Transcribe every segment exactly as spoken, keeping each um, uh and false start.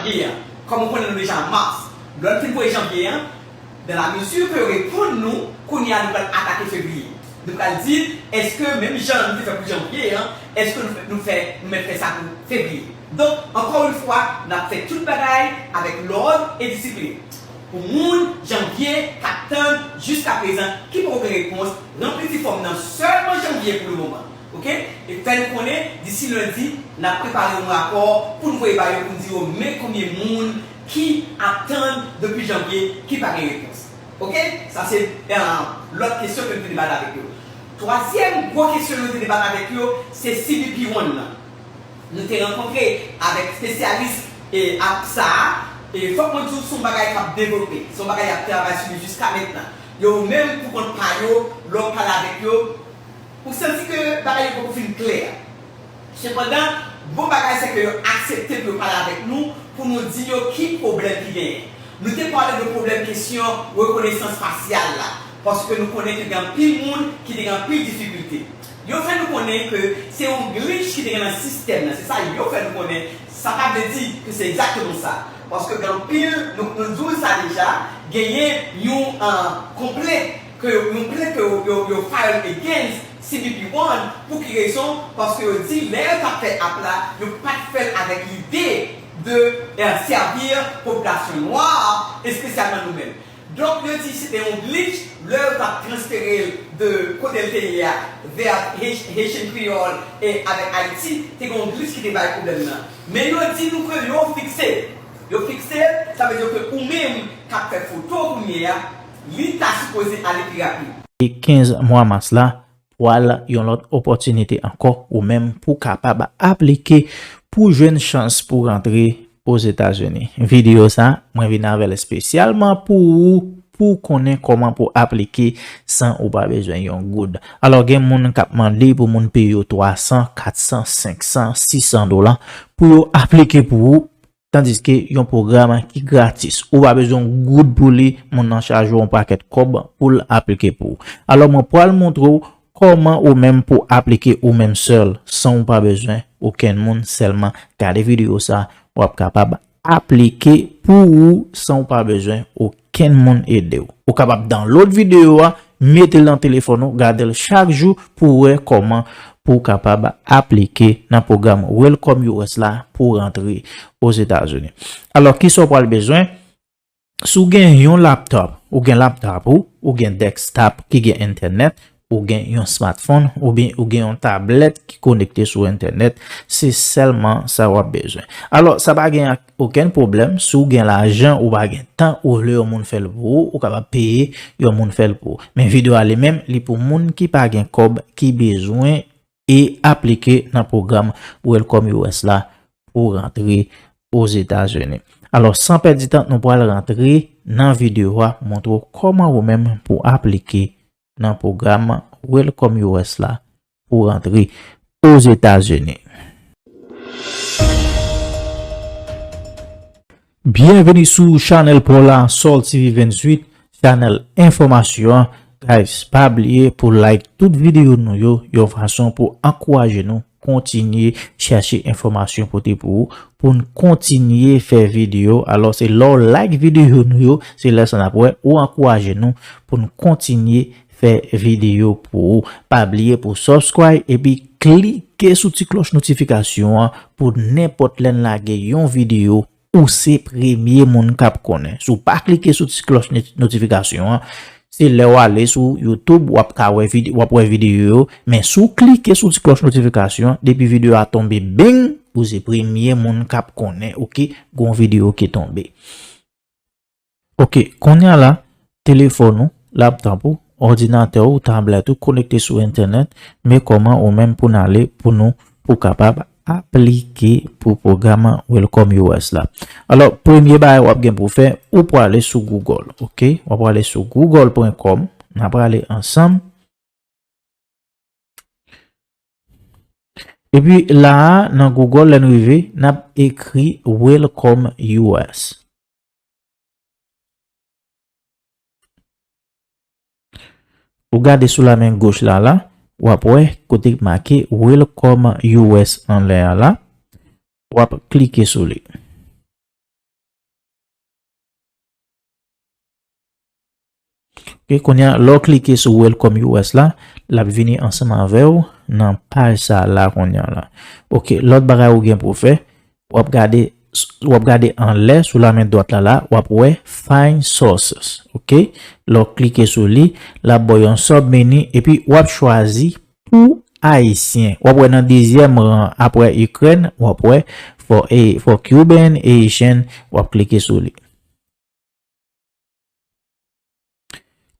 janvye an. Kòm ou konnen nou deja an mas, lè n fin voye janvye an, dans la mesure ke yo reponn nou, kounye a nou pral atake fevriye. Nou pral di, èske menm jan nou te fè pou janvye an, èske nou fè, nou fè, nou mèt fè sa pou fevriye? Donk, encore une fois, n ap fè tout bagay avèk lòd e disiplin. Pou moun janvye k ap tann jiska prezan ki poko gen repons, ranpli ti fòm nan sèlman janvye pou le moman. Oke? E fè nou konnen, disi lendi, n ap prepare yon rapò pou n voye ba yo, pou n di yo men konbyen moun ki ap tann depi janvye ki pa gen repons. Oke? Sa se, eh, lòt kesyon ke nou te debate avèk yo. Twazyèm gwo kesyon nou te debate avèk yo, se C B P one nan. Nou te rankontre avèk espesyalis, e, app sa a, e fòk mwen di w, se yon bagay k ap devlope. Se yon bagay y ap travay sou li jiska mentnan. Yo menm, pou kont pa yo, lè w pale avèk yo, ou santi ke bagay yo poko fin klè. Sepandan, bon bagay se ke yo aksepte pou yo pale avèk nou, pou nou di yo ki pwoblèm ki genyen. Nou te pale de pwoblèm kesyon rekonesans fasyal la, paske nou konnen ke gen anpil moun ki te gen anpil difikilte. Yo fè nou konnen ke se yon glitch ki te gen nan sistèm nan. Se sa yo fè nou konnen. Sa pa vle di ke se egzakteman sa. Paske gen anpil, nou, nou di w sa deja, genyen yon, ah, konplent ke yo, yon plent ke yo, yo, yo file against C B P one. Pou ki rezon? Paske yo di lè yo t ap fè app la, yo pa t fè l avèk lide de, eh, sèvi popilasyon nwa, espesyalman nou menm. Donk, yo di se te yon glitch lè yo t ap transfere l de kote l te ye a vè Haitian Creole e avèk Ayiti, te gen yon glitch ki te bay pwoblèm nan. Men yo di nou ke yo fikse l. Yo fikse l, sa vle di ke ou menm k ap fè foto kounye a, li ta sipoze ale pi rapid. E kenz mwa mas la, pral yon lòt opòtinite ankò ou menm pou kapab aplike pou jwenn chans pou rantre Ozetazini. Videyo sa, mwen vin avè l espesyalman pou ou, pou konnen kòman pou aplike san ou pa bezwen yon goud. Alò, gen moun k ap mande pou moun peye yo twa san, kat san, senk san, sis san dola pou yo aplike pou ou, tandiske yon pwogram ki gratis. Ou pa bezwen yon goud pou li, moun nan chaje w yon pakèt kòb pou l aplike pou ou. Alò, mwen pral montre w kòman ou menm pou aplike ou menm sèl, san ou pa bezwen okenn moun, sèlman gade videyo sa, w ap kapab aplike pou ou san ou pa bezwen okenn moun ede w. Ou kapab download videyo a, mete l nan telefòn ou, gade l chak jou pou w wè kòman pou w kapab aplike nan pwogram Welcome U S la pou w rantre Ozetazini. Alò, kisa w pral bezwen? Si w gen yon laptop, ou gen laptop ou, ou gen desktop ki gen entènèt, ou gen yon smartphone, oubyen ou gen yon tablèt ki konekte sou entènèt, se sèlman sa w ap bezwen. Alò, sa pa gen okenn pwoblèm, si w gen lajan, ou pa gen tan, ou vle yon moun fè l pou ou, ou kapab peye yon moun fè l pou ou. Men videyo a li menm, li pou moun ki pa gen kòb, ki bezwen e aplike nan pwogram Welcome U S la pou rantre Ozetazini. Alò, san pèdi tan, nou pral rantre nan videyo a, montre w kòman ou menm pou aplike nan pwogram Welcome U S la pou rantre Ozetazini. Byenveni sou chanèl pa w la, Sol T V venntuit, chanèl enfòmasyon an. Guys, pa bliye pou like tout videyo nou yo, yon fason pou ankouraje nou kontinye chèche enfòmasyon pote pou ou, pou n kontinye fè videyo. Alò, se lè w like videyo nou yo, se lè sa n ap wè ou ankouraje nou pou n kontinye fè videyo pou ou. Pa bliye pou subscribe epi klike sou ti klòch notifikasyon an pou nenpòt lè n lage yon videyo, ou se premye moun k ap konnen. Si w pa klike sou ti klòch noti-, notifikasyon an, se lè w ale sou YouTube, w ap ka wè vide-, w ap wè videyo yo. Men si w klike sou ti klòch notifikasyon an, depi videyo a tonbe, bing, ou se premye moun k ap konnen, oke, gon videyo ki tonbe. Oke, kounye a la, telefòn ou, laptop ou, òdinatè ou, tablèt ou konekte sou entènèt, men kòman ou menm pou n ale pou nou, pou kapab aplike pou pwogram Welcome U S la. Alò, premye bagay w ap gen pou fè, ou prale sou Google, oke? W ap prale sou google pwen com, n ap prale ansanm. Epi la a, nan Google, lè n rive, n ap ekri Welcome U S. Ou gade sou lamen goch la, la, w ap wè kote k make Welcome U S anlè a la. W ap klike sou li. Ok, kounye a, lè w klike sou Welcome U S la, l ap vini ansanm avè w nan paj sa la kounye a la. Ok, lòt bagay ou gen pou w fè, w ap gade, w ap gade anlè sou lamen dwat la la, w ap wè Find Sources. Ok, lè w klike sou li, l ap ba w yon sub menu, epi w ap chwazi pou Ayisyen. W ap wè nan dezyèm ran apre Ukraine, w ap wè for, a, for Cuban, Haitian, w ap klike sou li.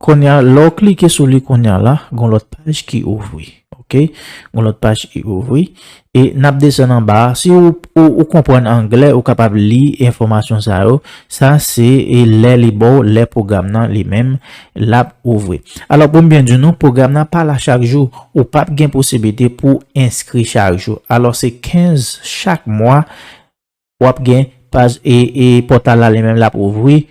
Kounye a, lè w klike sou li kounye a la, gon lòt paj ki ouvri. Ok? Gon lòt paj ki ouvri. E n ap desann anba a. Si ou, ou, ou konprann anglè, ou kapab li enfòmasyon sa yo. Sa se, e, lè li ba w, lè pwogram nan li menm, l ap ouvri. Alò, pou m byen di nou, pwogram nan pa la chak jou. Ou p ap gen posiblite pou enskri chak jou. Alò, se kenz chak mwa w ap gen paj e, e pòtay la li menm l ap ouvri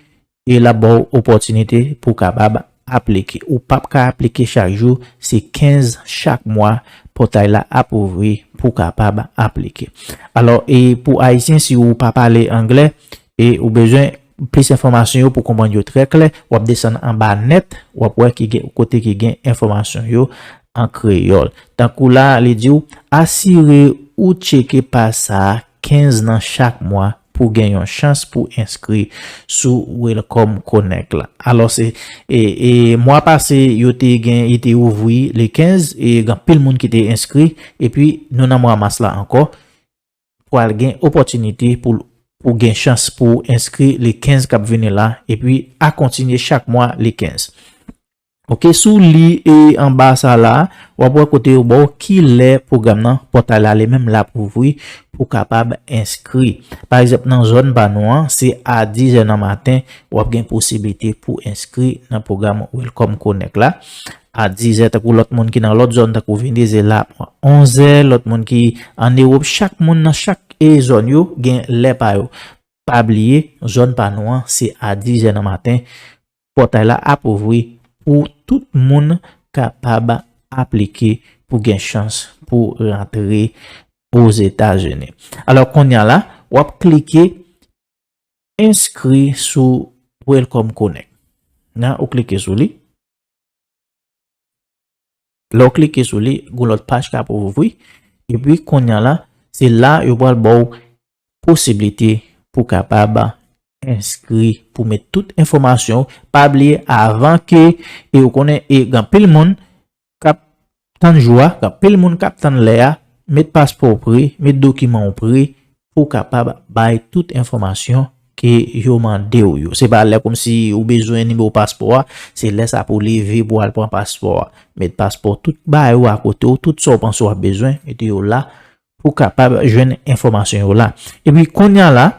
e l ap ba w opòtinite pou w kapab aplike. Ou p ap ka aplike chak jou, se kenz chak mwa pòtay la ap ouvri pou w kapab aplike. Alò, e pou Ayisyen, si ou pa pale anglè e ou bezwen plis enfòmasyon yo pou konprann yo trè klè, w ap desann anba nèt, w ap wè ki gen, kote ki gen enfòmasyon yo an kreyòl. Tankou la, li di w, asire ou tcheke paj sa a kenz nan chak mwa pou gen yon chans pou enskri sou Welcome Connect la. Alò, se, e, e, mwa pase, yo te gen, yo te ouvri le kenz, e gen anpil moun ki te enskri, epi nou nan mwa mas la ankò, pral gen opòtinite pou, pou gen chans pou enskri le kenz k ap vini la, epi a kontinye chak mwa le kenz. Ok, si w li e anba sa la, w ap wè kote yo ba w ki lè pwogram nan, pòtay la li menm l ap ouvri pou w kapab enskri. Pa egzanp, nan zòn pa nou an, se a diz è nan maten, w ap gen posiblite pou enskri nan pwogram Welcome Connect la. A diz è, tankou lòt moun ki nan lòt zòn, tankou Venezyela, onz è, lòt moun ki ann Ewòp, chak moun nan chak, e, zòn yo gen lè pa yo. Pa bliye, zòn pa nou an, se a diz è nan maten, pòtay la ap ouvri pou tout moun kapab aplike pou gen chans pou rantre Ozetazini. Alò, kounye a la, w ap klike enskri sou Welcome Connect. Nan, ou klike sou li. Lè w klike sou li, gon lòt paj k ap ouvri. Epi, kounye a la, se la yo pral ba w posiblite pou w kapab enskri, pou met tout enfòmasyon w. Pa bliye, avan ke, e ou konnen, e gen anpil moun k ap tann jou a, gen anpil moun k ap tann lè a, met paspò w pre, met dokiman w pre, pou w kapab bay tout enfòmasyon ke yo mande w yo. Se pa lè kòmsi ou bezwen nimewo paspò a, se lè sa pou w leve pou w al pran paspò a. Met paspò, tout bagay yo akote w, tout sa w panse w ap bezwen, mete yo la pou w kapab jwenn enfòmasyon yo la. Epi kounye a la,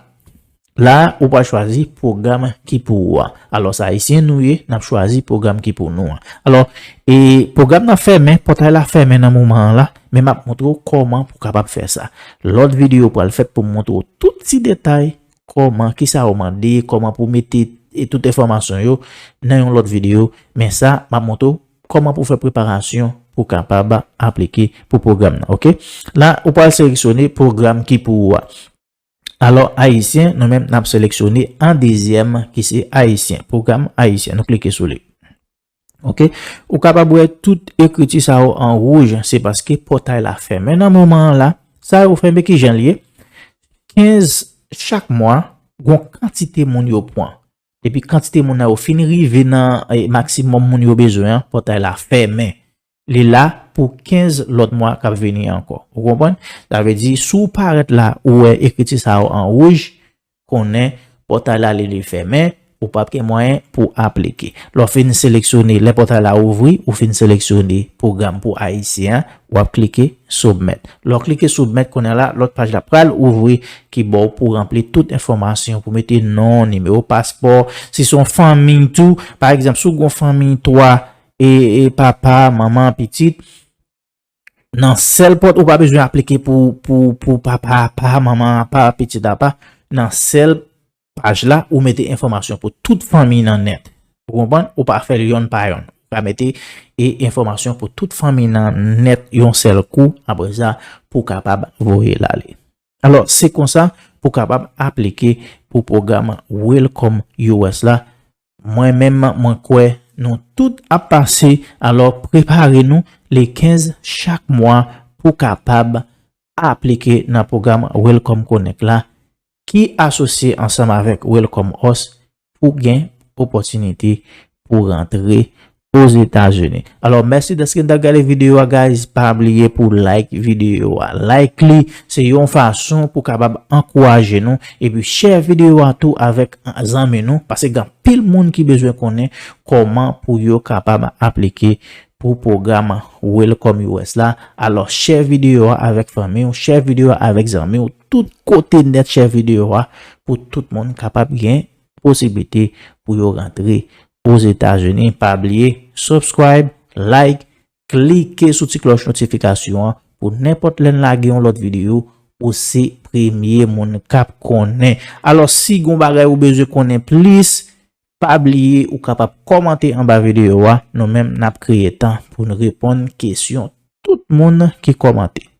la ou pral chwazi pwogram ki pou ou a. Alò, se Ayisyen nou ye, n ap chwazi pwogram ki pou nou an. Alò, e pwogram nan fèmen, pòtay la fèmen nan moman an la, men m ap montre w kòman pou w kapab fè sa. Lòt videyo pral fèt pou m montre w tout ti detay, kòman, kisa yo mande, kòman pou w mete, e, tout enfòmasyon yo nan yon lòt videyo. Men sa, m ap montre w kòman pou w fè preparasyon pou w kapab aplike pou pwogram nan, ok? La, ou pral seleksyone pwogram ki pou ou a. Alò, Ayisyen, nou menm, n ap seleksyone an dezyèm, ki se Ayisyen, pwogram Ayisyen. Nou klike sou li. Ok? Ou kapab wè tout ekriti sa yo an wouj, se paske pòtay la fèmen nan moman an la. Sa yo fèmen, ki jan l ye? Kenz chak mwa, gon kantite moun yo pran. Depi kantite moun nan yo fin rive nan, eh, maksimòm moun yo bezwen an, pòtay la fèmen. Li la pou kenz lòt mwa k ap vini ankò. Ou konprann? Sa vle di, si w parèt la, ou wè ekriti sa yo an wouj, konnen pòtay la li, li fèmen, ou p ap gen mwayen pou w aplike. Lè w fin seleksyone, lè pòtay la ouvri, ou fin seleksyone pwogram pou Ayisyen an, w ap klike Submit. Lè w klike Submit, kounye a la, lòt paj la pral ouvri ki ba w pou w ranpli tout enfòmasyon, pou w mete non, nimewo paspò, si se yon fanmi tou, pa egzanp, si w gen yon fanmi twa, e, e papa, manman, pitit, nan sèl pòt, ou pa bezwen aplike pou, pou, pou papa apa, manman apa, pitit apa. Nan sèl paj la, ou mete enfòmasyon pou tout fanmi nan nèt. Ou konprann? Ou pa fè l yonn pa yonn. Ou ka mete, e, enfòmasyon pou tout fanmi nan nèt yon sèl kou. Apre sa, pou w kapab voye l ale. Alò, se konsa pou w kapab aplike pou pwogram Welcome U S la. Mwen menm, mwen kwè nou tout ap pase. Alò, prepare nou le kenz chak mwa pou kapab aplike nan pwogram Welcome Connect la, ki asosye ansanm avèk Welcome Us pou gen opòtinite pou rantre Ozetazini. Alò, mèsi dèske n t ap gade videyo a, guys. Pa bliye pou like videyo a. Like li, se yon fason pou kapab ankouraje nou. Epi share videyo a tou avèk zanmi nou, paske gen anpil moun ki bezwen konnen kòman pou yo kapab aplike pou pwogram Welcome U S la. Alò, share videyo a avèk fanmi w, share videyo a avèk zanmi w, tout kote nèt, share videyo a pou tout moun kapab gen posiblite pou yo rantre Ozetazini. Pa bliye, subscribe, like, klike sou ti klòch notifikasyon an pou nenpòt lè n lage yon lòt videyo, ou se premye moun k ap konnen. Alò, si gon bagay ou bezwen konnen plis, pa bliye ou kapab kòmante anba videyo a. Nou menm, n ap kreye tan pou n reponn kesyon tout moun ki kòmante.